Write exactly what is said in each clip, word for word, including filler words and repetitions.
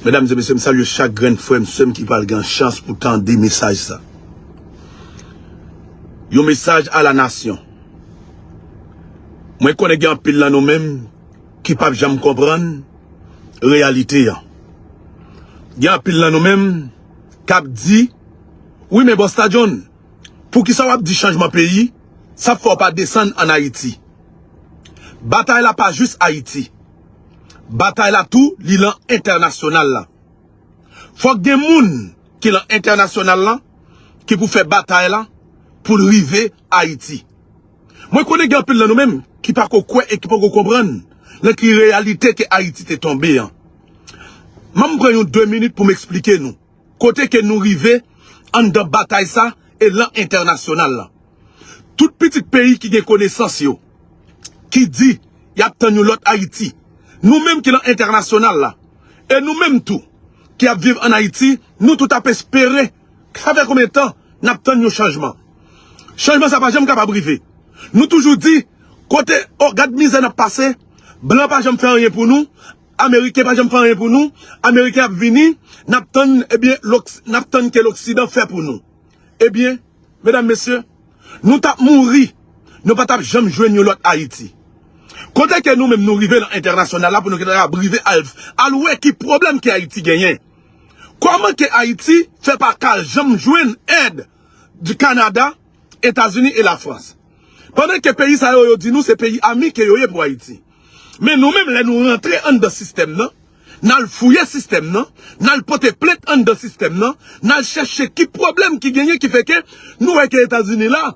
Medam e mesye, m salye chak grenn frè m, sè m ki pral gen chans pou tande mesaj sa. Yon mesaj a la nasyon. Mwen konnen gen anpil nan nou menm ki p ap janm konprann reyalite an. Gen anpil nan nou menm k ap di, "Wi, men Busta John, poukisa w ap di chanjman peyi, sa fè w pa desann ann Ayiti?" Batay la pa jis Ayiti. Batay la tou, li lan entènasyonal la. Fòk gen moun ki lan entènasyonal la, ki pou fè batay la, pou l rive Ayiti. Mwen konnen gen anpil nan nou menm ki pa ko kwè e ki pa ko konprann nan ki reyalite ke Ayiti te tonbe an. M ap pran yon de minit pou m eksplike nou kote ke nou rive anndan batay sa e lan entènasyonal la. Tout pitit peyi ki gen konesans yo, ki di y ap tann yon lòt Ayiti. Nou menm ki lan entènasyonal la, e nou menm tou ki ap viv ann Ayiti, nou tout ap espere. Sa fè konbyen tan n ap tann yon chanjman? Chanjman sa pa janm kapab rive. Nou toujou di, kote, o, gad mizè n ap pase, blan pa janm fè anyen pou nou, Ameriken pa janm fè anyen pou nou, Ameriken ap vini, n ap tann, ebyen, loks-, n ap tann ke Loksidan fè pou nou. Ebyen, medam, mesye, nou t ap mouri, nou pa t ap janm jwenn yon lòt Ayiti. Kote ke nou menm nou rive lan entènasyonal la pou nou te kapab rive al, al wè ki pwoblèm ke Ayiti genyen? Kòman ke Ayiti fè pa ka janm jwenn èd di Kanada, Etazini e Lafrans? Pandan ke peyi sa yo, yo di nou se peyi ami ke yo ye pou Ayiti. Men nou menm, lè nou rantre anndan sistèm nan, n al fouye sistèm nan, n al pote plent anndan sistèm nan, n al chèche ki pwoblèm ki genyen ki fè ke nou wè ke Etazini la,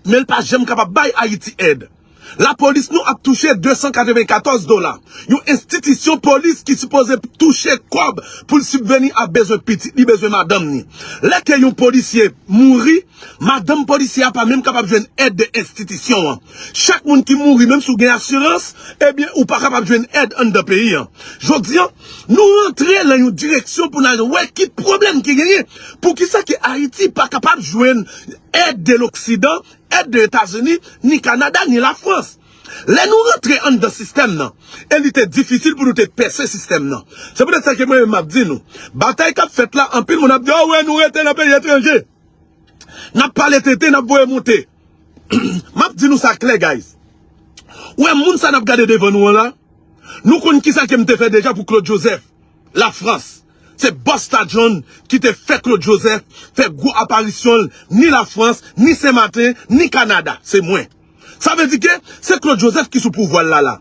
men l pa janm kapab bay Ayiti èd. Lapolis nou ap touche de san katrevenkatòz dola. Yon enstitisyon polis ki sipoze touche kòb pou l sibveni a bezwen pitit li, bezwen madanm ni. Lè ke yon polisye mouri, madanm polisye a pa menm kapab jwenn èd de enstitisyon an. Chak moun ki mouri, menm si w gen asirans, ebyen, ou pa kapab jwenn èd anndan peyi an. Jodi an, nou rantre lan yon direksyon pou n al wè ki pwoblèm ki genyen. Poukisa ke Ayiti pa kapab jwenn èd de Loksidan, èd de Etazini, ni Kanada, ni Lafrans? Lè nou rantre anndan sistèm nan, e li te difisil pou nou te pèse sistèm nan. Se poutèt sa ke mwen menm m ap di nou, batay k ap fèt la, anpil moun ap di, "O wè, nou rete nan peyi etranje. N ap pale tenten, n ap voye monte." M ap di nou sa klè, guys. Ou wè moun sa n ap gade devan nou an la, nou konn kisa ke m te fè deja pou Claude Joseph, Lafrans. Se Busta John ki te fè Claude Joseph fè gwo aparisyon l, ni Lafrans, ni Senmaten, ni Kanada. Se mwen. Sa vle di ke se Claude Joseph ki sou pouvwa l la la.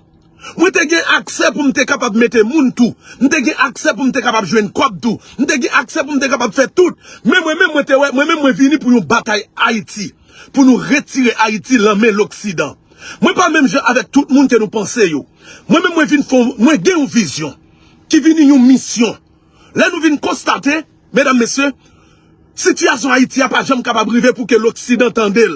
Mwen te gen aksè pou m te kapab mete moun tou. M te gen aksè pou m te kapab jwenn kòb tou. M te gen aksè pou m te kapab fè tout. Men mwen menm, mwen te wè, mwen menm, mwen vini pou yon batay Ayiti. Pou nou retire Ayiti lan men Loksidan. Mwen pa menm jan avèk tout moun ke nou panse yo. Mwen menm, mwen vin fè, mwen gen yon vizyon ki vini yon misyon. Lè nou vin konstate, medam, mesye, sitiyasyon Ayiti a pa janm kapab rive pou ke Loksidan tande l.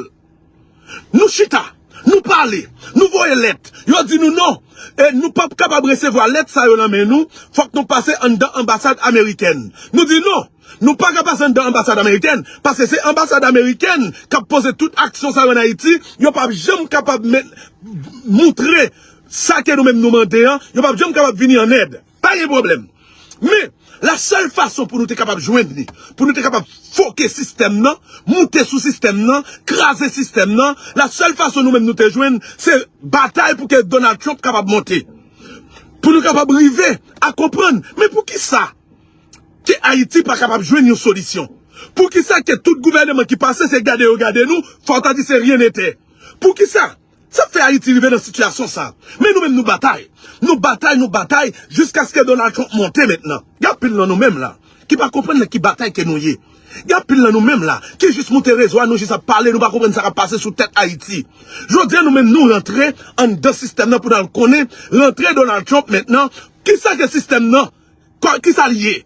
Nou chita, nou pale, nou voye lèt. Yo di nou non. E nou p ap kapab resevwa lèt sa yo nan men nou. Fòk nou pase anndan anbasad amerikèn. Nou di non. Nou pa ka pase anndan anbasad amerikèn. Paske se anbasad amerikèn k ap poze tout aksyon sa yo ann Ayiti. Yo p ap janm kapab met, moutre sa ke nou menm nou mande an. Yo p ap janm kapab vini an èd. Pa gen pwoblèm. Men, la sèl fason pou nou te kapab jwenn li, pou nou te kapab foke sistèm nan, moute sou sistèm nan, kraze sistèm nan, la sèl fason nou menm nou te jwenn, se batay pou ke Donald Trump kapab monte. Pou nou kapab rive a konprann, men poukisa ke Ayiti pa kapab jwenn yon solisyon? Poukisa ke tout gouvèneman ki pase, se gade yo gade nou, fò w ta di se rien n'était? Poukisa? Sa k fè Ayiti rive nan sitiyasyon sa. Men nou menm nou batay. Nou batay, nou batay, jiskaske Donald Trump monte mentnan. Gen anpil nan nou menm la, ki pa konprann nan ki batay ke nou ye. Gen anpil nan nou menm la, ki jis moute rezo a, nou jis ap pale, nou pa konprann sa k ap pase sou tèt Ayiti. Jodi a nou menm nou rantre anndan sistèm nan pou n al konnen, rantre Donald Trump mentnan, kisa ke sistèm nan, kisa l ye?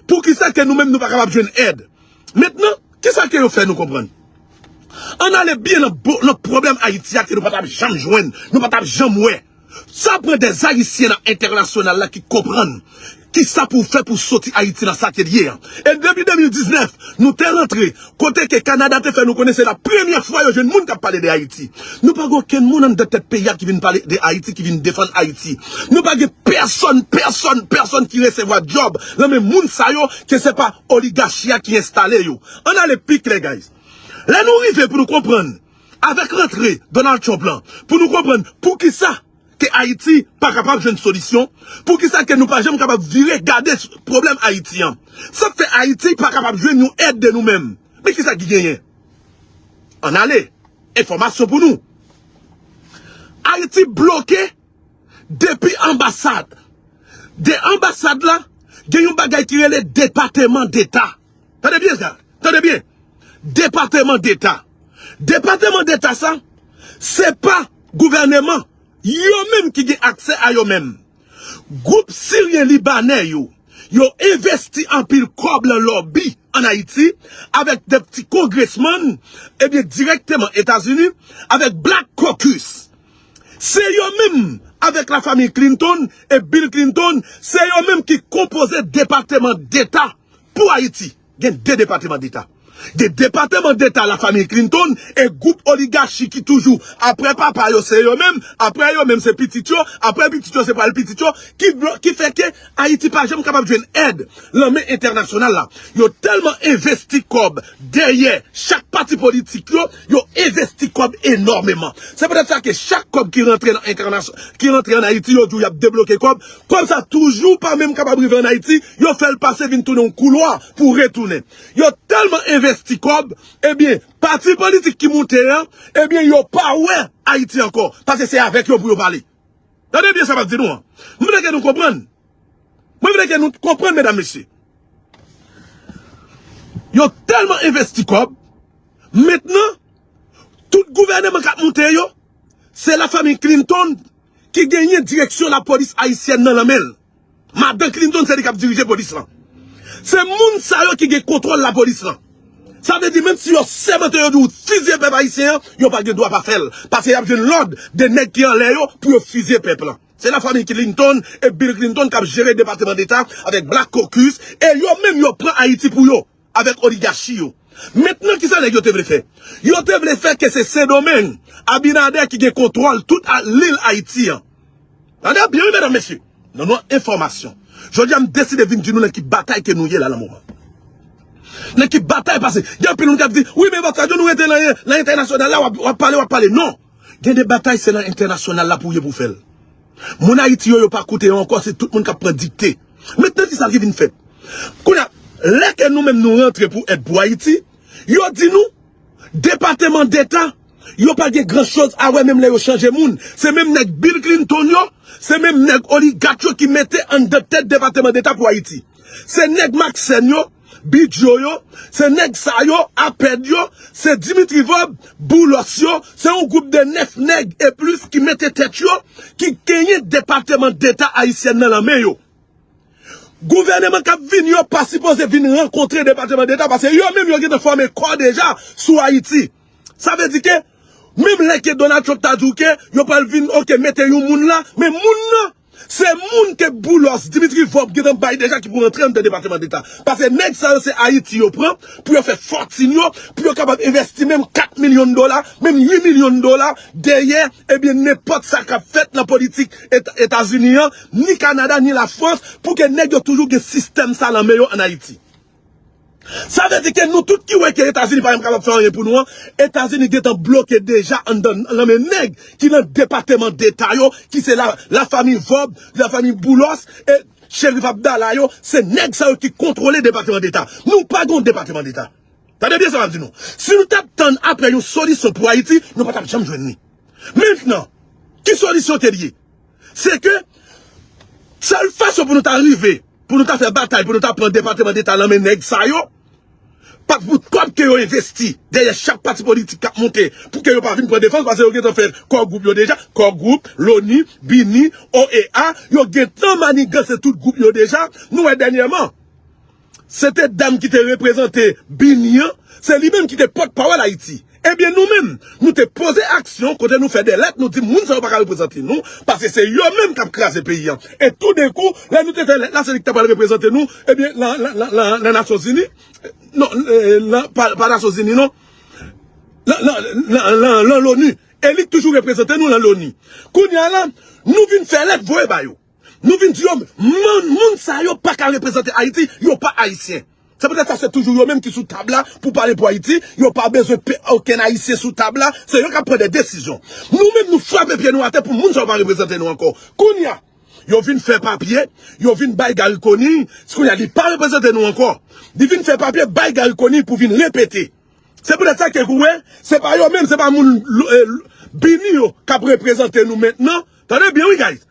Poukisa ke nou menm nou pa kapab jwenn èd? Mentnan, kisa ke yo fè nou konprann? Ann ale byen nan bo-, nan pwoblèm Ayiti a ke nou pa t ap janm jwenn, nou pa t ap janm wè. Sa pran dè Ayisyen nan entènasyonal la ki konprann kisa pou fè pou soti Ayiti nan sa ke l ye an. E depi de mil diznèf, nou te rantre, kote ke Kanada te fè nou konnen se la premyè fwa yo jwenn moun k ap pale de Ayiti. Nou pa gen okenn moun anndan tèt peyi a ki vin pale de Ayiti, ki vin defann Ayiti. Nou pa gen pèsonn, pèsonn, pèsonn ki resevwa djòb nan men moun sa yo, ke se pa oligachi a ki enstale yo. Ann ale pi klè, guys. Lè nou rive pou nou konprann, avèk rantre Donald Trump lan, pou nou konprann poukisa ke Ayiti pa kapab jwenn solisyon, poukisa ke nou pa janm kapab vire gade s-, pwoblèm Ayiti an. Sa k fè Ayiti pa kapab jwenn yon èd de nou menm. Men kisa ki genyen? Ann ale. Enfòmasyon pou nou. Ayiti bloke depi anbasad. De anbasad la, gen yon bagay ki rele Depateman Deta. Tande byen sa. Tande byen. Depateman Deta. Depateman Deta sa, se pa gouvèneman yo menm ki gen aksè a yo menm. Gwoup siryen libanè yo, yo envesti anpil kòb nan lòbi ann Ayiti avèk de ti kongresmann, ebyen, dirèkteman Etazini, avèk Black Caucus. Se yo menm, avèk lafanmi Clinton e Bill Clinton, se yo menm ki konpoze Depateman Deta pou Ayiti. Gen de Depateman Deta. Gen Depateman Deta lafanmi Clinton e gwoup oligachi ki toujou apre papa yo se yo menm, apre yo menm se pitit yo, apre pitit yo se pral pitit yo, ki blo-, ki fè ke Ayiti pa janm kapab jwenn èd lan men entènasyonal la. Yo tèlman envesti kòb dèyè chak pati politik yo, yo envesti kòb enòmeman. Se poutèt sa ke chak kòb ki rantre nan entènasyon-, ki rantre ann Ayiti, yo di w y ap debloke kòb. Kòb sa toujou pa menm kapab rive ann Ayiti, yo fè l pase vin tounen yon koulwa pou retounen. Yo tèlman envesti kòb, ebyen, pati politik ki moute an, ebyen, yo pa wè Ayiti ankò, paske se avèk yo pou yo pale. Tande byen sa m ap di nou an. Mwen vle ke nou konprann. Mwen vle ke nou konprann, medam, mesye. Yo tèlman envesti kòb, mentnan, tout gouvèneman k ap moute yo, se lafanmi Clinton ki genyen direksyon lapolis ayisyèn nan nan men l. Madan Clinton se li k ap dirije polis lan. Se moun sa yo ki gen kontwòl lapolis lan. Sa vle di, menm si yo sèmante, yo di w fizye pèp ayisyen an, yo pa gen dwa pa fè l. Paske y ap jwenn lòd de nèg ki anlè yo pou yo fizye pèp lan. Se lafanmi Clinton e Bill Clinton k ap jere Depateman Deta avèk Black Caucus, e yo menm yo pran Ayiti pou yo, avèk oligachi yo. Mentnan, kisa nèg yo te vle fè? Yo te vle fè ke se Sendomeng, Abinader ki gen kontwòl tout a-, lil Ayiti an. Tande byen, wi, medam, mesye. Nan non enfòmasyon. Jodi a, m deside vin di nou nan ki batay ke nou ye la, nan moman. Nan ki batay pase. Gen anpil moun k ap di, wi, men Basadio, nou rete nan, nan entènasyonal la, w ap, w ap pale, w ap pale. Non. Gen de batay, se nan entènasyonal la pou w ye pou w fè l. Moun Ayiti yo, yo pa koute yo ankò, se tout moun k ap pran dikte. Mentnan, kisa ki vin fèt? Kounye a, lè ke nou menm nou rantre pou èd pou Ayiti, yo di nou, Depateman Deta, yo pa gen gran choz a wè menm lè yo chanje moun. Se menm nèg Bill Clinton yo, se menm nèg oligach yo ki mete anndan tèt Depateman Deta pou Ayiti. Se nèg Maxène yo, Bidjo yo, se nèg sa yo, Apèd yo, se Dimitri Vorbe, Boulos yo, se yon gwoup de nèf nèg e plis ki mete tèt yo, ki genyen Depateman Deta ayisyèn nan nan men yo. Gouvèneman k ap vini yo pa sipoze vin rankontre Depateman Deta, paske yo menm yo gentan fòme kò deja sou Ayiti. Sa vle di ke, menm lè ke Donald Trump ta di w ke yo pral vin, oke, mete yon moun la, men moun nan, se moun ke Boulos, Dimitri Vorbe gentan bay deja ki pou rantre anndan Depateman Deta. Paske nèg sa yo se Ayiti yo pran pou yo fè fòtin yo, pou yo kapab envèsti menm kat milyon dola, menm uit milyon dola dèyè, ebyen, nenpòt sa k ap fèt nan politik Eta-, Etazini an, ni Kanada, ni Lafrans, pou ke nèg yo toujou gen sistèm sa nan men yo ann Ayiti. Sa vle di ke nou tout ki wè ke Etazini pa menm kapab fè anyen pou nou an, Etazini gentan bloke deja anndan nan men nèg ki nan Depateman Deta yo, ki se la, lafanmi Vorbe, lafanmi Boulos, e Cherif Abdallah yo, se nèg sa yo ki kontwole Depateman Deta. Nou pa gen yon Depateman Deta. Tande byen sa m ap di nou. Si nou t ap tann apre yon solisyon pou Ayiti, nou pa t ap janm jwenn li. Mentnan, ki solisyon ke li ye? Se ke sèl fason pou nou ta rive, pou nou ta fè batay, pou nou ta pran Depateman Deta nan men nèg sa yo, pa pou kòb ke yo envesti dèyè chak pati politik k ap monte, pou ke yo pa vin pran defans, paske yo gentan fè Core Group yo deja, Core Group, loni, bini, O E A, yo gentan maniganse tout gwoup yo deja. Nou wè dènyèman, se te dam ki te reprezante bini an, se li menm ki te pòtpawòl Ayiti. Ebyen, nou menm, nou te poze aksyon kote nou fè de lèt, nou di moun sa yo pa ka reprezante nou, paske se yo menm k ap kraze peyi a. E toudenkou, lè nou te fè lèt la, se li ki ta pral reprezante nou, ebyen, nan, nan, nan, nan, nan Nasyonzini, non, eh, nan, pa, pa Nasyonzini, non, nan, nan, nan, nan, nan l'ONU. E li k toujou reprezante nou nan l'ONU. Kounye a la, nou vin fè lèt voye ba yo. Nou vin di yo, moun, moun sa yo pa ka reprezante Ayiti, yo pa ayisyen. Se poutèt sa se toujou yo menm ki sou tab la pou pale pou Ayiti, yo pa bezwen pe okenn ayisyen sou tab la, se yo k ap pran de desizyon. Nou menm nou frape pye nou atè pou moun sa yo pa reprezante nou ankò. Kounye a, yo vin fè papye, yo vin bay Garry Conille, kounye a li pa reprezante nou ankò. Li vin fè papye bay Garry Conille pou vin repete. Se poutèt sa ke ou wè, se pa yo menm, se pa moun eh, Bini yo k ap reprezante nou mentnan. Tande byen wi guys.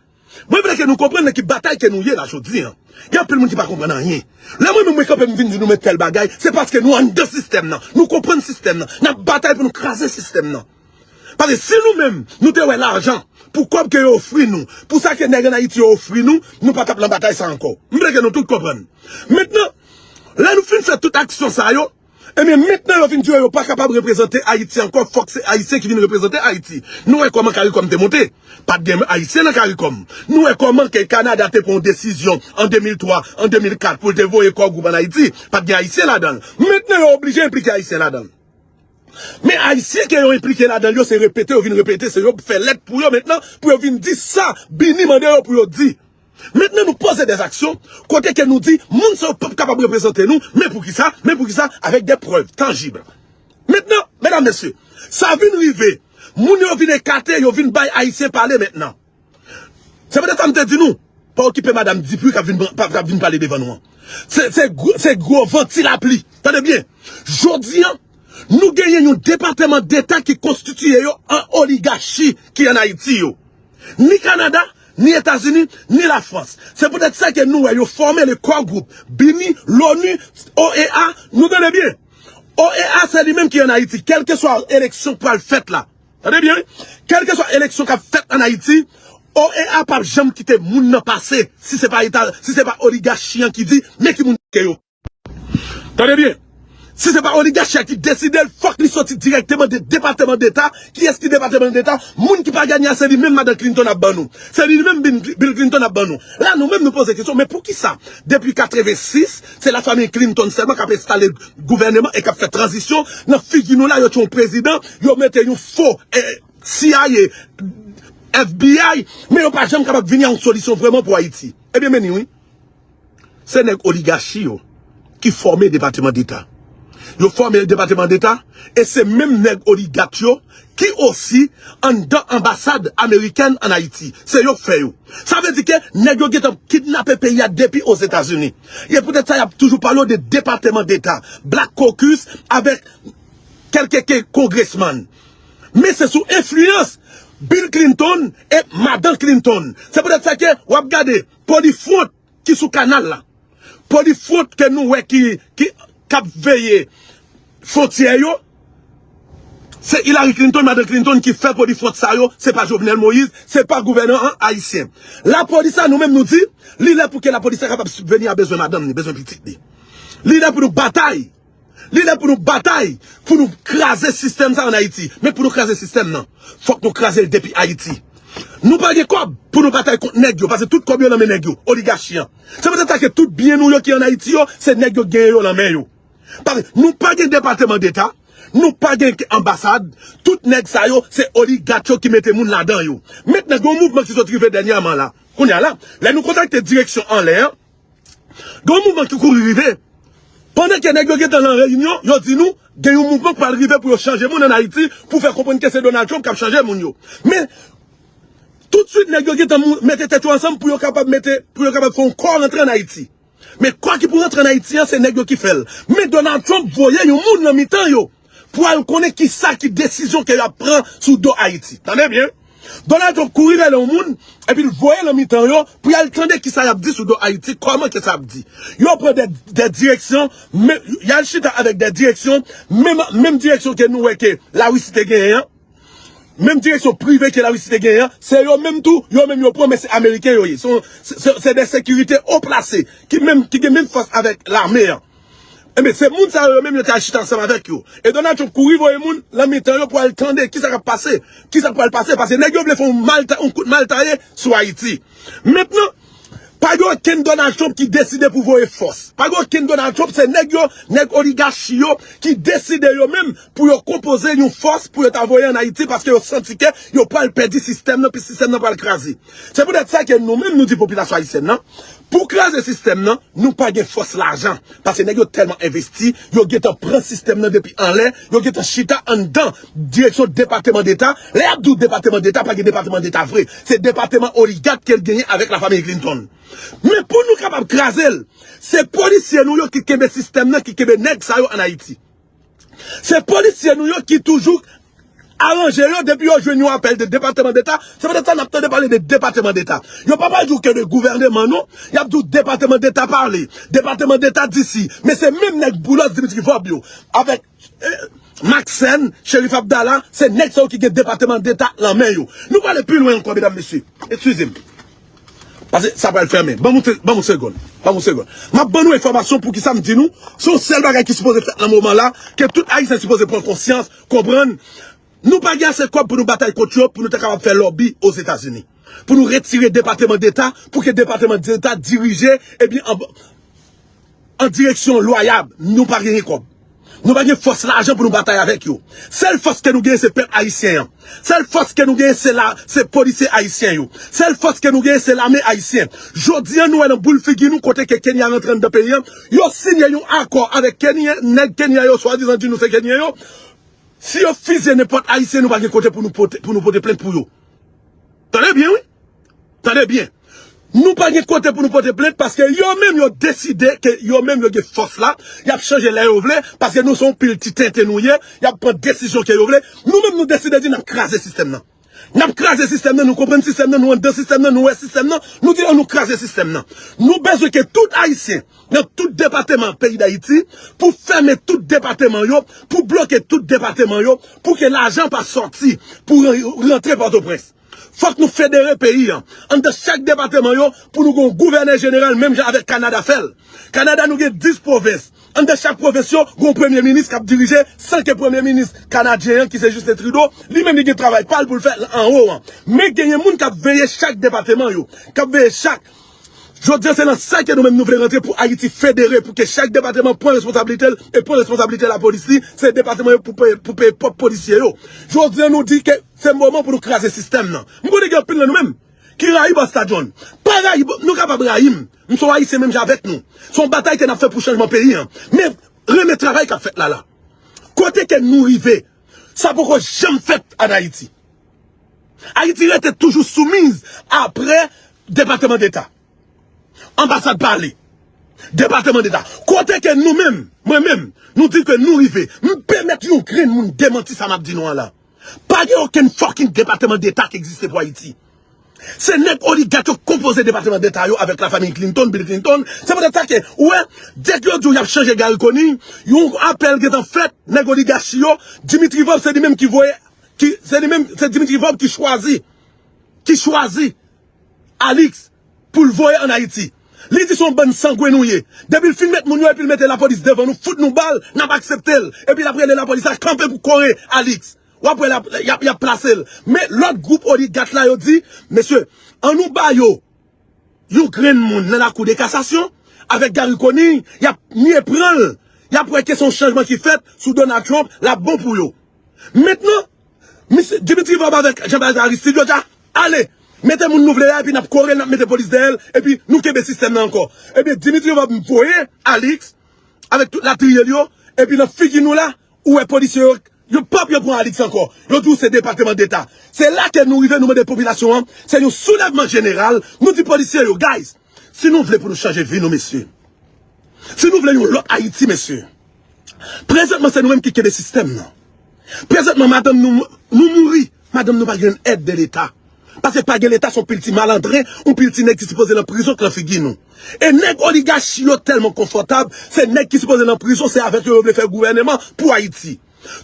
Mwen vle ke nou konprann nan ki batay ke nou ye la jodi an. Gen anpil moun ki pa konprann anyen. Lè mwen menm mwen kanpe m vin di nou men tèl bagay, se paske nou anndan sistèm nan. Nou konprann sistèm nan. N ap batay pou nou kraze sistèm nan. Paske si nou menm, nou te wè lajan, pou kòb ke yo ofri nou, pou sa ke nèg ann Ayiti yo ofri nou, nou pa t ap nan batay sa ankò. M vle ke nou tout konprann. Mentnan, lè nou fin fè tout aksyon sa yo, ebyen, mentnan yo vin di yo, yo pa kapab reprezante Ayiti ankò, fòk se Ayisyen ki vin reprezante Ayiti. Nou wè kòman CARICOM te monte. Pa t gen Ayisyen nan CARICOM. Nou wè kòman ke Kanada te pran yon desizyon an de mil twa, an de mil kat pou l te voye Core Group ann Ayiti. Pa t gen Ayisyen ladan l. Mentnan yo oblije enplike Ayisyen ladan l. Men Ayisyen ke yo enplike ladan l yo, se repete yo vin repete, se yo fè lèt pou yo mentnan, pou yo vin di sa Bini mande yo pou yo di. Mentnan nou poze de aksyon, kote ke nou di, moun sa yo p ap kapab reprezante nou, men poukisa, men poukisa, avèk de prèv tanjib. Mentnan, medam, mesye, sa vin rive, moun yo vin ekate, yo vin bay Ayisyen pale mentnan. Se poutèt sa m te di nou, pa okipe madanm Dipwi k ap vin, k ap vin pale devan nou an. Se, se gwo, se gwo van ti lapli. Tande byen. Jodi an, nou genyen yon depatman deta ki konstitiye yo an oligachi ki ann Ayiti yo. Ni Kanada, ni Etazini, ni Lafrans. Se poutèt sa ke nou wè yo fòme le Core Group, Bini, l'ONU, OEA, nou tande byen. OEA se li menm ki ann Ayiti, kèlkeswa eleksyon k pral fèt la. Tande byen, wi. Kèlkeswa eleksyon k ap fèt ann Ayiti, OEA p ap janm kite moun nan pase si se pa eta, si se pa oligachi an ki di, men ki moun ke yo. Tande byen. Si se pa oligachi a ki deside l, fòk li soti dirèkteman de Depatman Deta. Kiyès ki Depatman Deta? Moun ki pa ganye a, se li menm Madan Clinton ap ban nou. Se li menm Bin-, Bill Clinton ap ban nou. La, nou menm nou poze kesyon, men poukisa? Depi katrevensis, se lafanmi Clinton sèlman k ap enstale gouvèneman e k ap fè tranzisyon. Nan figi nou la, yo tchon prezidan, yo mete yon fo eh, CIA, FBI, men yo pa janm kapab vini a yon solisyon vrèman pou Ayiti. Ebyen, men ni wi. Se nèg oligachi yo ki fòme Depatman Deta. Yo fòme Depatman Deta e se menm nèg oligach yo ki osi anndan anbasad amerikèn ann Ayiti. Se yo k fè yo. Sa vle di ke nèg yo gentan kidnape peyi a depi Ozetazini. E poutèt sa y ap toujou pale w de Depatman Deta, Black Caucus avèk kèlke ke kongresmann. Men se sou enfliyans Bill Clinton e Madan Clinton. Se poutèt sa ke w ap gade Polifront ki sou kanal la. Polifront ke nou wè ki, ki, k ap veye fwontyè yo. Se Hillary Clinton, Madan Clinton ki fè Polifront sa yo. Se pa Jovenel Moïse, se pa gouvènman ayisyen. Lapolis la, nou menm nou di, li lè pou ke lapolis la kapab sibveni a bezwen madanm li, bezwen pitit li. Li lè pou nou batay. Li lè pou nou batay, pou nou kraze sistèm sa ann Ayiti. Men pou nou kraze sistèm nan, fòk nou kraze l depi Ayiti. Nou pa gen kòb pou nou batay kont nèg yo, paske tout kòb yo nan men nèg yo, oligachi an. Se poutèt sa ke tout byen nou yo ki ann Ayiti yo, se nèg yo k genyen yo nan men yo. Paske nou pa gen Depatman Deta, nou pa gen anbasad, tout nèg sa yo, se oligach yo ki mete moun ladan yo. Mentnan, gen yon mouvman ki sot rive dènyèman la. Kounye a la, lè nou kontakte direksyon anlè an, gen yon mouvman ki kouri rive. Pandan ke nèg yo gentan nan reyinyon, yo di nou, gen yon mouvman k pral rive pou yo chanje moun ann Ayiti, pou fè konprann ke se Donald Trump k ap chanje moun yo. Men, toutswit nèg yo gentan mou-, mete tèt yo ansanm pou yo kapab mete, pou yo kapab fè yon kò rantre ann Ayiti. Men kò ki pou rantre ann Ayiti an, se nèg yo ki fè l. Men Donald Trump voye yon moun nan mitan yo pou al konnen kisa ki desizyon ke y ap pran sou do Ayiti. Tande byen. Donald Trump kouri rele yon moun, epi l voye l nan mitan yo pou y al tande kisa y ap di sou do Ayiti, kòman ke sa ap di. Yo pran de, de direksyon, men, y al chita avèk de direksyon, menm, menm direksyon ke nou wè ke Larisi te genyen an, menm direksyon prive ke Larisi te genyen an, se yo menm tou, yo menm yo pran, men se Ameriken yo ye. Se, se, se de sekirite o plase, ki menm, ki gen menm fòs avèk lame an. Ebyen, se moun sa yo menm yo te al chita ansanm avèk yo. E Donald Trump kouri voye moun nan mitan yo pou al tande kisa k ap pase. Kisa k pral pase? Paske nèg yo vle fè yon, malta, yon kout maltaye sou Ayiti. Mentnan, pa gen okenn Donald Trump ki deside pou voye fòs. Pa gen okenn Donald Trump, se nèg yo, nèg oligachi yo, ki deside yo menm pou yo konpoze yon fòs pou yo ta voye ann Ayiti, paske yo santi ke yo pral pèdi sistèm nan, pi sistèm nan pral kraze. Se poutèt sa ke nou menm nou di popilasyon ayisyèn nan, pou kraze sistèm nan, nou pa gen fòs lajan. Paske nèg yo tèlman envesti, yo gentan pran sistèm nan depi anlè, yo gentan chita anndan direksyon Depatman Deta. Lè y ap di w Depatman Deta, pa gen Depatman Deta vre. Se depatman oligak ke l genyen avèk lafanmi Clinton. Men pou nou kapab kraze l, se polisye nou yo ki kenbe sistèm nan, ki kenbe nèg sa yo ann Ayiti. Se polisye nou yo ki toujou aranje yo depi yo jwenn yon apèl de Depatman Deta. Se poutèt sa n ap tande pale de Depatman Deta. Yo pa pral di w ke de gouvèneman non, y ap di w Depatman Deta pale, Depatman Deta di si. Men se menm nèg Boulos, Dimitri Vorbe yo, avèk, eh, Maxène, Cherif Abdallah, se nèg sa yo ki gen Depatman Deta nan men yo. Nou prale pi lwen ankò, medam, mesye. Eskize m. Paske sa pral fèmen. Ban m yon se-, ban m yon segonn. Ban m yon segonn. M ap ban nou enfòmasyon pou kisa m di nou. Se yon sèl bagay ki sipoze fèt nan moman la, ke tout Ayisyen sipoze pran konsyans, konprann. Nou pa gen ase kòb pou nou batay kont yo, pou nou ta kapab fè lòbi Ozetazini. Pou nou retire Depatman Deta, pou ke Depatman Deta dirije, ebyen, an, an direksyon lwayab, nou pa genyen kòb. Nou pa gen fòs lajan pou nou batay avèk yo. Sèl fòs ke nou genyen se pèp ayisyen an. Sèl fòs ke nou genyen se la, se polisye ayisyen yo. Sèl fòs ke nou genyen se lame ayisyen. Jodi a nou wè nan boul figi nou kote ke Kenya rantre anndan peyi an, yo siyen yon akò avèk Kenyen, nèg Kenya yo swadizan di nou se Kenyen yo. Si yo fizye nenpòt ayisyen nou pa gen kote pou nou pote, pou nou pote plent pou yo. Tande byen wi. Tande byen. Nou pa gen kote pou nou pote plent paske yo menm yo deside ke yo menm yo gen fòs la, y ap chanje lè yo vle, paske nou se yon pil ti tenten nou ye, y ap pran desizyon ke yo vle. Nou menm nou deside di n ap kraze sistèm nan. N ap kraze sistèm nan, nou konprann sistèm nan, nou anndan sistèm nan, nou wè sistèm nan, nou di an nou kraze sistèm nan. Nou bezwen ke tout Ayisyen nan tout depatman peyi Dayiti pou fèmen tout depatman yo, pou bloke tout depatman yo, pou ke lajan pa sòti pou ran-, rantre Pòtoprens. Fòk nou federe peyi an. Anndan chak depatman yo, pou nou gen yon gouvènè jeneral, menm jan avèk Kanada fè l. Kanada, nou gen dis pwovens. Anndan chak pwovens yo, gen yon premye minis k ap dirije, san ke premye minis kanadyen an, ki se Justin Trudeau, li menm li gen travay pa l pou l fè anwo an. Men genyen moun k ap veye chak depatman yo, k ap veye chak Jodi a, se nan sa ke nou menm nou vle rantre pou Ayiti federe, pou ke chak depatman pran responsablite l e pran responsablite lapolis li, se depatman yo pou peye, pou peye pwòp polisye yo. Jodi a, nou di ke se moman pou nou kraze sistèm nan. M konnen gen anpil nan nou menm ki rayi Busta John. Pa rayi, nou kapab rayi m. M se yon Ayisyen menm jan avèk nou. Se yon batay ke n ap fè pou chanjman peyi an. Men renmen travay k ap fèt la la. Kote ke nou rive, sa poko janm fèt ann Ayiti. Ayiti rete toujou soumiz apre Depatman Deta. Anbasad pa ale. Depatman Deta. Kote ke nou menm, mwen menm, nou di ke nou rive. M pèmèt yon grenn moun demanti sa m ap di nou an la. Pa gen okenn fucking Depatman Deta ki egziste pou Ayiti. Se nèg oligak yo konpoze Depatman Deta yo avèk lafanmi Clinton, Bill Clinton. Se poutèt sa ke, ou wè, dèk yo di w y ap chanje Garry Conille, yon apèl gentan fèt, nèg oligachi yo, Dimitri Vorbe se li menm ki voye, ki, se li menm, se Dimitri Vorbe ki chwazi, ki chwazi Alix pou l voye ann Ayiti. Li di se yon bann sangwen nou ye. Depi l fin met moun yo epi l mete lapolis devan nou, fout nou bal, n ap aksepte l. Epi l ap rele lapolis la kanpe pou kore Alix. W ap wè l ap, y ap, y ap plase l. Men lòt gwoup oligak la yo di, mesye, ann nou ba yo yon grenn moun nan lakou de kasasyon, avèk Garry Conille, y ap mye pran l, y ap wè ke se yon chanjman ki fèt sou Donald Trump, l ap bon pou yo. Mentnan, misye, Dimitri Vorbe avèk Jean Baptiste Aristide, yo di, ale, mete moun nou vle a, epi n ap kore l, n ap mete polis dèyè l, epi nou kenbe sistèm nan ankò. Ebyen, Dimitri Vorbe voye Alix, avèk tout latriye l yo, epi nan figi nou la, ou wè polisye yo, yo p ap yo pran Alix ankò. Yo di w se Depatman Deta. Se la ke nou rive, nou mande popilasyon an, se yon soulèvman jeneral, nou di polisye yo, guys, si nou vle pou nou chanje vi nou, mesye, si nou vle yon lòt Ayiti, mesye, prezantman se nou menm ki kenbe sistèm nan. Prezantman, madanm nou, nou mouri, madanm nou pa jwenn èd de Leta. Paske pa gen Leta, se yon pil ti malandren, yon pil ti nèg ki sipoze nan prizon k nan figi nou. E nèg oligachi yo tèlman konfòtab, se nèg ki sipoze nan prizon, se avèk yo yo vle fè gouvèneman pou Ayiti.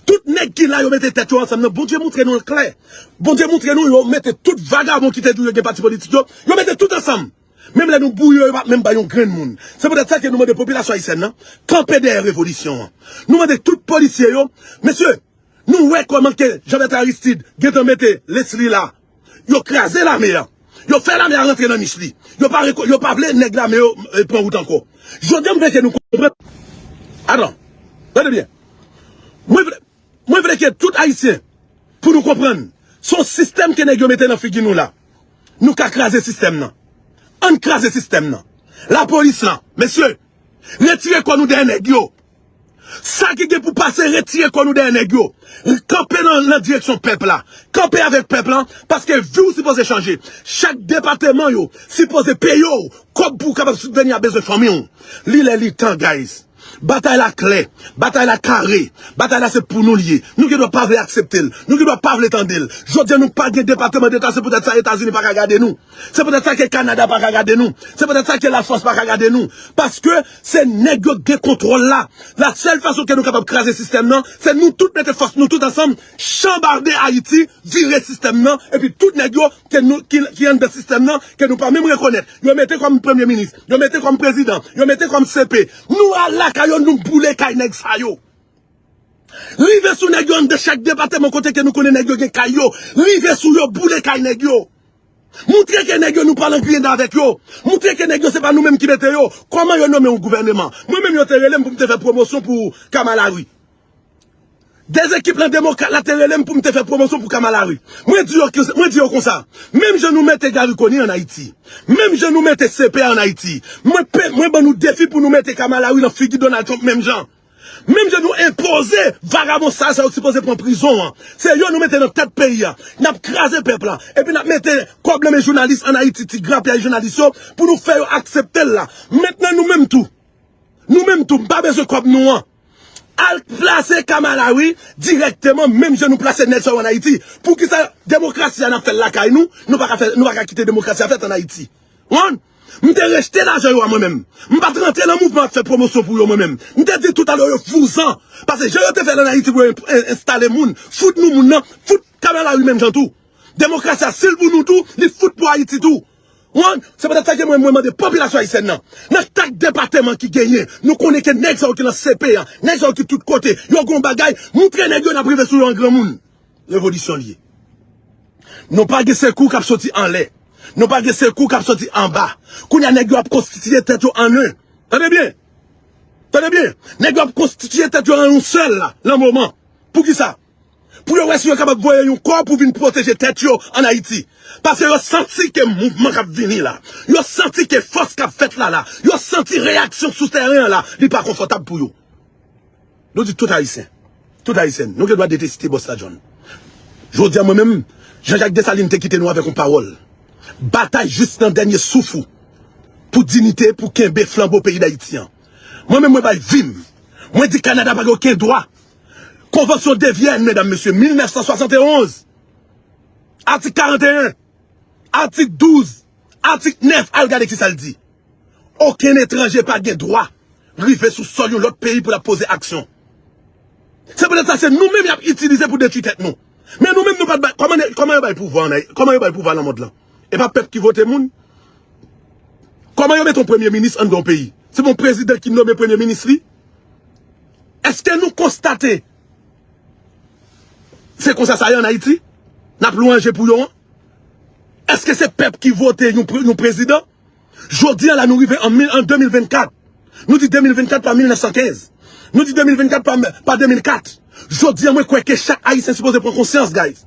Tout nèg ki la, yo mete tèt yo ansanm nan. Bondye montre nou l klè. Bondye montre nou, yo mete tout vagabon ki te di w yo gen pati politik yo, yo mete tout ansanm. Menm lè nou bouyi yo, yo pa menm bay yon grenn moun. Se poutèt sa ke nou mande popilasyon ayisyèn nan kanpe dèyè revolisyon an. Nou mande tout polisye yo, mesye, nou wè kòman ke Jean Bertrand Aristide gentan mete Leslie la. Yo kraze lame a. Yo fè lame a rantre nan nich li. Yo pa, reko- yo pa vle nèg lame yo eh, pran wout ankò. Jodi a m vle ke nou konprann. Adan, tande byen. Mwen vle, mwen vle ke tout Ayisyen, pou nou konprann, se yon sistèm ke nèg yo mete nan figi nou la. Nou ka kraze sistèm nan. Ann kraze sistèm nan. Lapolis lan, mesye, retire kò nou dèyè nèg yo. Sa ki gen pou pase, retire kò nou dèyè nèg yo. Kanpe nan, nan direksyon pèp la. Kanpe avèk pèp la, paske vi w sipoze chanje. Chak depatman yo sipoze peye w kòb pou w kapab sibveni a bezwen fanmi w. Li lè li tan, guys. Batay la klè, batay la kare, batay la se pou nou l ye. Nou gen dwa pa vle aksepte l, nou gen dwa pa vle tande l. Jodi a nou pa gen Depatman Deta, se poutèt sa Etazini pa ka gade nou. Se poutèt sa ke Kanada pa ka gade nou. Se poutèt sa ke Lafrans pa ka gade nou. Paske se nèg yo gen kontwòl la. La sèl fason ke nou kapab kraze sistèm nan, se nou tout mete fòs nou tout ansanm, chanbade Ayiti, vire sistèm nan, epi tout nèg yo ke nou, ki, ki anndan sistèm nan, ke nou pa menm rekonèt. Yo mete kòm premye minis, yo mete kòm prezidan, yo mete kòm C P. Nou al lakay yo, nou boule kay nèg sa yo. Rive sou nèg yo anndan chak depatman kote ke nou konnen nèg yo gen kay yo. Rive sou yo, boule kay nèg yo. Moutre ke nèg yo nou pa lan griyen avèk yo. Moutre ke nèg yo se pa nou menm ki mete yo. Kòman yo nonmen yon gouvèneman? Mwen menm yo te rele m pou m te fè pwomosyon pou Kamala Harris. Dèz ekip lan demokrat la te rele m pou m te fè pwomosyon pou Kamala Harris. Mwen di yo, mwen di yo konsa. Menm jan nou mete Garry Conille ann Ayiti. Menm jan nou mete C P ann Ayiti. Mwen, pe- mwen ban nou defi pou nou mete Kamala Harris nan figi Donald Trump menm jan. Menm jan nou enpoze vagabon sal sa yo ki sipoze pran prizon an. Se yo nou mete nan tèt peyi a. N ap kraze pèp la. Epi n ap mete kòb nan men jounalis ann Ayiti, ti grapyay jounalis yo, pou nou fè yo aksepte l la. Mentnan nou menm tou. Nou menm tou, m pa bezwen kòb nou an. Al plase Kamala Harris dirèkteman, menm jan nou plase nèg sa yo ann Ayiti. Poukisa demokrasi a n ap fè l lakay nou, nou pa ka fè, nou pa ka kite demokrasi a fèt ann Ayiti? Wan? M te rejte lajan yo a mwen menm. M pa t rantre nan mouvman ap fè pwomosyon pou yo mwen menm. M te di toutalè yo vouzan. Paske jan yo te fè l ann Ayiti pou yo en- en- enstale moun, fout nou moun nan, fout Kamala Harris menm jan tou. Demokrasi a, si l pou nou tou, li fout pou Ayiti tou. Wan? Se poutèt sa ke mwen, mwen mande popilasyon ayisyèn nan, nan chak depatman ki genyen, nou konnen ke nèg sa yo ki nan C P a, nèg sa yo ki tout kote, yo gon bagay, moutre nèg yo n ap rive sou yo an granmoun. Revolisyon l ye. Nou pa gen sekou k ap soti anlè. Nou pa gen sekou k ap soti anba. Kounye a nèg yo ap konstitiye tèt yo an en. Tande byen. Tande byen. Nèg yo ap konstitiye tèt yo an yon sèl la, lan moman. Poukisa? Pou yo wè si yo kapab voye yon kò pou vin pwoteje tèt yo ann Ayiti. Paske yo santi ke mouvman k ap vini la, yo santi ke fòs k ap fèt la la, yo santi reyaksyon sou tèren an la, li pa konfòtab pou yo. Nou di tout Ayisyen, tout Ayisyèn, nou gen dwa deteste Bòs Lajonn. Jodi a mwen menm, Jean Jacques Dessalines te kite nou avèk yon pawòl. Batay jis nan dènye souf ou pou diyite, pou kenbe flanbo peyi Dayiti an. Mwen menm mwen bay vi m. Mwen di Kanada pa gen okenn dwa. Konvansyon de Vyèn, medam, mesye, mil nèf san swasann e onz. Atik karannteyen, atik douz, atik nèf, al gade kisa l di. Okenn etranje pa gen dwa rive sou sòl yon lòt peyi pou l ap poze aksyon. Se poutèt sa se nou menm y ap itilize pou detwi tèt nou. Men nou menm nou pa t bay, kòman, kòman yo bay pouvwa an Ayi-, kòman yo bay pouvwa nan mond lan? E pa pèp ki vote moun? Kòman yo mete yon premye minis anndan yon peyi? Se pa yon prezidan ki nonmen premye minis li? Èske nou konstate se konsa sa ye ann Ayiti? N ap lwanje pou yo an? Èske se pèp ki vote yon pre- yon prezidan? Jodi a la nou rive an mil- an de mil vennkat. Nou di de mil vennkat pa mil nèf san kenz. Nou di de mil vennkat pa, pa de mil kat. Jodi a mwen kwè ke chak Ayisyen sipoze pran konsyans, guys.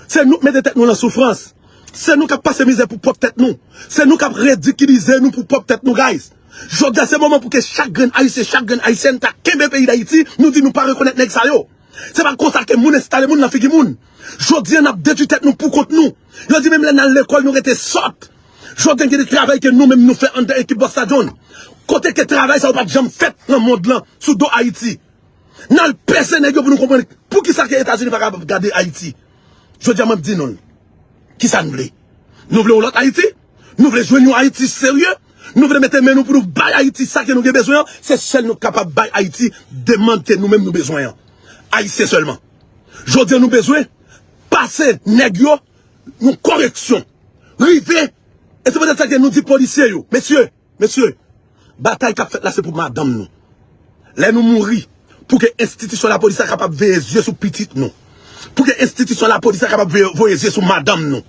Se nou k mete tèt nou lan soufrans. Se nou k ap pase mizè pou pwòp tèt nou. Se nou k ap ridikilize nou pou pwòp tèt nou, guys. Jodi a se moman pou ke chak grenn Ayisyen, chak grenn Ayisyèn ta kenbe peyi Dayiti, nou di nou pa rekonèt nèg sa yo. Se pa konsa ke moun enstale moun nan figi moun. Jodi a n ap detwi tèt nou pou kont nou. Yo di menm lè n al lekòl nou rete sòt. Jodi a gen de travay ke nou menm nou fè anndan ekip Bòs Lajonn. Kote ke travay sa yo pa t janm fèt nan mond lan sou do Ayiti. N al pèse nèg yo pou nou konprann poukisa ke Etazini pa kapab gade Ayiti. Jodi a mwen ap di nou l. Kisa n vle? Nou vle yon lòt Ayiti? Nou vle jwenn yon Ayiti serye? Nou vle mete men nou pou nou bay Ayiti sa ke nou gen bezwen an? Se sèl nou kapab bay Ayiti, demann ke nou menm nou bezwen an. Ayisyen sèlman. Jodi a nou bezwen pase nèg yo yon koreksyon. Rive E se poutèt sa ke nou di polisye yo, mesye, mesye, batay k ap fèt la se pou madanm nou. Lè nou mouri, pou ke enstitisyon lapolis la kapab veye zye sou pitit nou. Pou ke enstitisyon lapolis la kapab veye, voye zye sou madanm nou.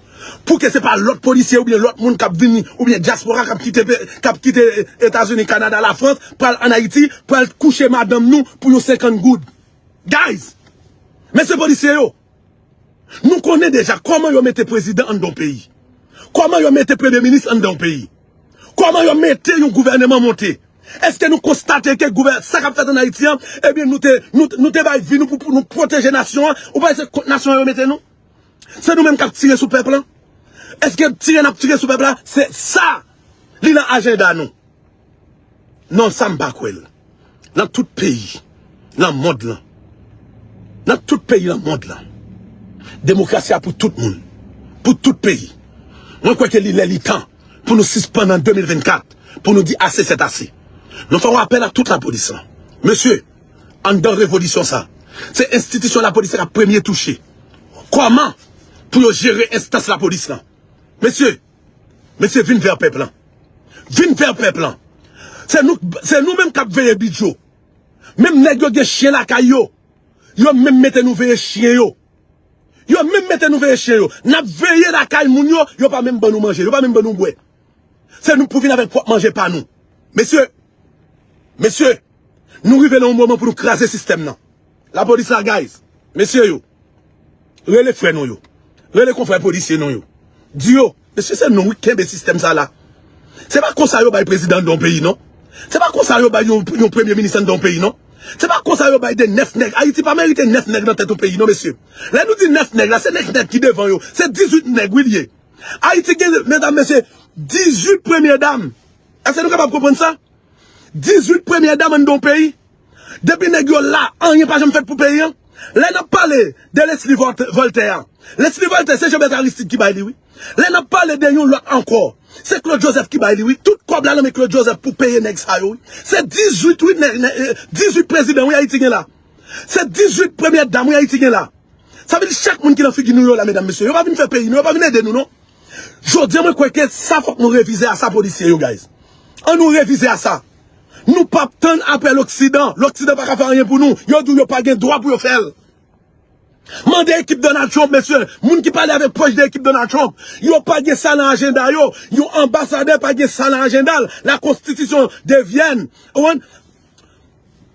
Pou ke se pa lòt polisye oubyen lòt moun k ap vini, oubyen dyaspora k ap kite, k ap kite Etazini, Kanada, Lafrans, pral ann Ayiti, pral kouche madanm nou pou yon senkant goud. Guys, mesye polisye yo, nou konnen deja kòman yo mete prezidan anndan yon peyi. Kòman yo mete premye minis anndan yon peyi. Kòman yo mete yon gouvèneman monte. Èske nou konstate ke gouvè-, sa k ap fèt ann Ayiti an, ebyen nou te, nou, nou te bay vi nou pou, pou nou pwoteje nasyon an, ou panse se kont nasyon an yo mete nou? Se nou menm k ap tire sou pèp lan? Èske tire n ap tire sou pèp la, se sa li nan ajanda nou? Non, sa m pa kwè l. Nan tout peyi nan mond lan, nan tout peyi nan mond lan, demokrasi a pou tout moun, pou tout peyi. Mwen kwè ke li lè li tan pou nou sispann an de mil vennkat, pou nou di ase sèt ase. Nou fè yon apèl a tout lapolis lan. Mesye, anndan revolisyon sa, se enstitisyon lapolis la k ap premye touche. Kòman pou yo jere enstans lapolis lan? Mesye, mesye, vin vè pèp lan. Vin vè pèp lan. Se nou, se nou menm k ap veye bidjo. Menm nèg yo gen chen lakay yo. Yo menm mete nou veye chen yo. Yo menm mete nou veye chen yo. N ap veye lakay moun yo, yo pa menm ban nou manje, yo pa menm ban nou bwè. Se nou pou vin avèk pwòp manje pa nou. Mesye, mesye, nou rive nan yon moman pou nou kraze sistèm nan. Lapolis la, guys, mesye yo, rele frè nou yo. Rele konfrè polisye nou yo. Di yo, mesye, se nou wi k kenbe sistèm sa la. Se pa konsa yo bay prezidan anndan yon peyi, non. Se pa konsa yo bay yon, yon premye minis anndan yon peyi, non. Se pa konsa yo bay de nèf nèg. Ayiti pa merite nèf nèg nan tèt yon peyi, non, mesye. Lè nou di nèf nèg la, se nèf nèg ki devan yo. Se dizuit nèg, wi, li ye. Ayiti gen, medam, mesye, dizuit premye dam. Èske nou kapab konprann sa? Dizuit premye dam anndan yon peyi. Depi nèg yo la, anyen pa janm fèt pou peyi an. Lè n ap pale de Leslie Voltaire, Voltaire a, Leslie Voltaire, se Jean Bertrand Aristide ki bay li, wi. Lè n ap pale de yon lòt ankò, se Claude Joseph ki bay li, wi. Tout kòb la nan men Claude Joseph pou peye nèg sa yo, wi. Se dizuit, wi, nèg, nèg, eh, dizuit prezidan, wi, Ayiti gen la. Se dizuit premye dam, wi, Ayiti gen la. Sa vle di chak moun ki nan figi nou yo la, medam, mesye, yo pa vin fè peyi nou, yo pa vin ede nou, non. Jodi a, mwen kwè ke sa fòk nou revize a sa, polisye yo, guys. An nou revize a sa. Nou p ap tann apre Loksidan. Loksidan pa ka fè anyen pou nou. Yo di w yo pa gen dwa pou yo fè l. Mande ekip Donald Trump, mesye. Moun ki pale avèk pwòch de ekip Donald Trump, yo pa gen sa nan ajanda yo. Yon anbasadè pa gen sa nan ajanda l. La konstitisyon de Vyèn. Ou konprann?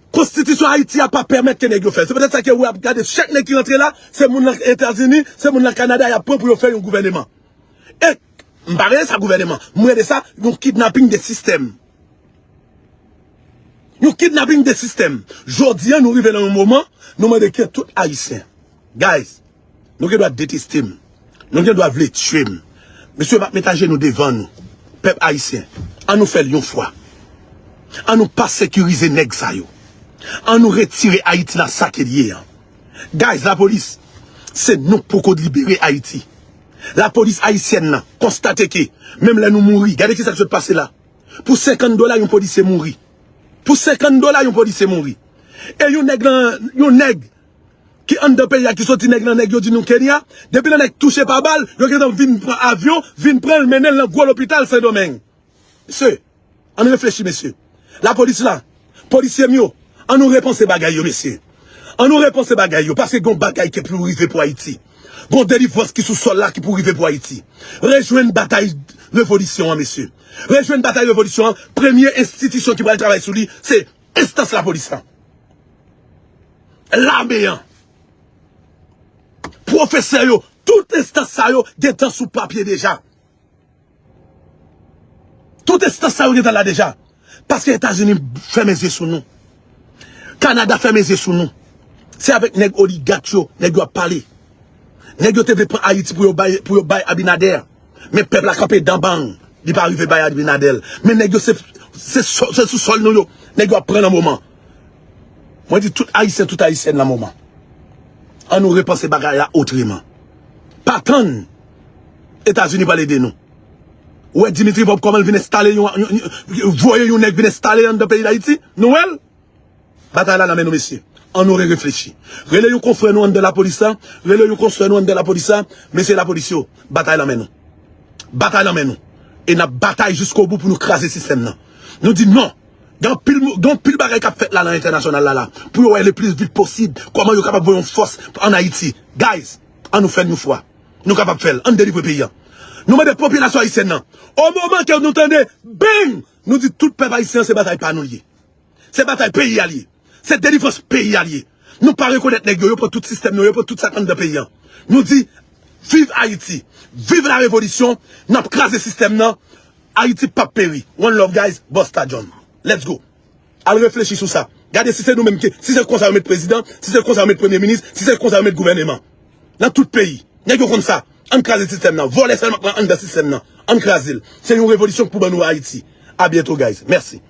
Konstitisyon Ayiti a pa pèmèt ke nèg yo fè l. Se poutèt sa ke w ap gade chak nèg ki rantre la, se moun nan Etazini, se moun nan Kanada y ap pran pou yo fè yon gouvèneman. E m pa rele sa gouvèneman, m rele sa yon kidnaping de sistèm. Yon kidnaping de sistèm. Jodi a, nou rive nan yon moman, nou mande ke tout Ayisyen, guys, nou gen dwa deteste m. Nou gen dwa vle tye m. Mesye, m ap met ajenou devan nou. Pèp ayisyen, an nou fè l yon fwa. An nou pa sekirize nèg sa yo. An nou retire Ayiti nan sa ke l ye an. Guys, lapolis, se nou k poko libere Ayiti. Lapolis ayisyèn nan konstate ke menm lè nou mouri, gade kisa k sot pase la. Pou senkant dola, yon polisye mouri. Pou senkant dola, yon polisye mouri. E yon nèg nan, yon nèg ki anndan peyi a, ki soti nèg nan nèg yo di nou Kenya, depi nan nèg touche pa bal, yo gentan vin pran avyon, vin pran l, mennen l nan gwo lopital Sendomeng. Mesye, ann reflechi, mesye. Lapolis la, polisye m yo, ann nou repanse bagay yo, mesye. Ann nou repanse bagay yo, paske gon bagay ki pou rive pou Ayiti. Gon delivrans ki sou sòl la ki pou rive pou Ayiti. Rejwenn batay revolisyon an, mesye. Rejwenn batay revolisyon an, premye enstitisyon ki pral travay sou li, se enstans lapolis lan. Lame an. Pwofesè yo, tout enstans sa yo gentan sou papye deja. Tout enstans sa yo gentan la deja. Paske Etazini fèmen zye sou nou. Kanada fèmen zye sou nou. Se avèk nèg oligak yo, nèg yo ap pale. Nèg yo te vle pran Ayiti pou yo bay, pou yo bay Abinader. Men pèp la kanpe dan bang. Li pa rive bay Abinader. Men nèg yo se, se, sou- se sou sòl nou yo. Nèg yo ap pran nan moman. Mwen di tout Ayisyen, tout Ayisyèn nan moman. An nou repanse bagay la otreman. Pa tann Etazini pral ede nou. Ou wè Dimitri Vorbe kòman l vin enstale yon, yon, yon- voye yon nèg vin enstale anndan peyi Dayiti? Nou wè l? Batay la nan men nou, mesye. An nou re-reflechi. Rele yon konfrè nou anndan lapolis la. Rele yon konfrè nou anndan lapolis la. Mesye lapolis yo, batay la men nou. Batay la men nou. E n ap batay jiskobou pou nou kraze sistèm nan. Nou di non. Gen anpil, gen anpil bagay k ap fèt la nan entènasyonal la, la, pou yo wè le plis vit posib kòman yo kapab voye yon fòs ann Ayiti. Guys, ann nou fè l yon fwa. Nou kapab fè l. Ann delivre peyi a. Nou mande popilasyon ayisyèn nan. O moman ke nou tande, bang! Nou di tout pèp ayisyen an se batay pa nou l ye. Se batay peyi a l ye. Se delivrans peyi a l ye. Nou pa rekonèt nèg yo, yo pran tout sistèm nou, yo pran tout sa k anndan peyi a. Nou di, viv Ayiti, viv la revolisyon, n ap kraze sistèm nan, Ayiti p ap peri. One love guys, Busta John. Let's go. Al reflechi sou sa. Gade si se nou menm ki, si se konsa yo met prezidan, si se konsa yo met premye minis, si se konsa yo met gouvèneman. Nan tout peyi. Nèg yo konn sa. Ann kraze sistèm nan. Vòlè sèlman k nan anndan sistèm nan. Ann kraze l. Se yon revolisyon k pou ban nou Ayiti. A byento guys. Mèsi.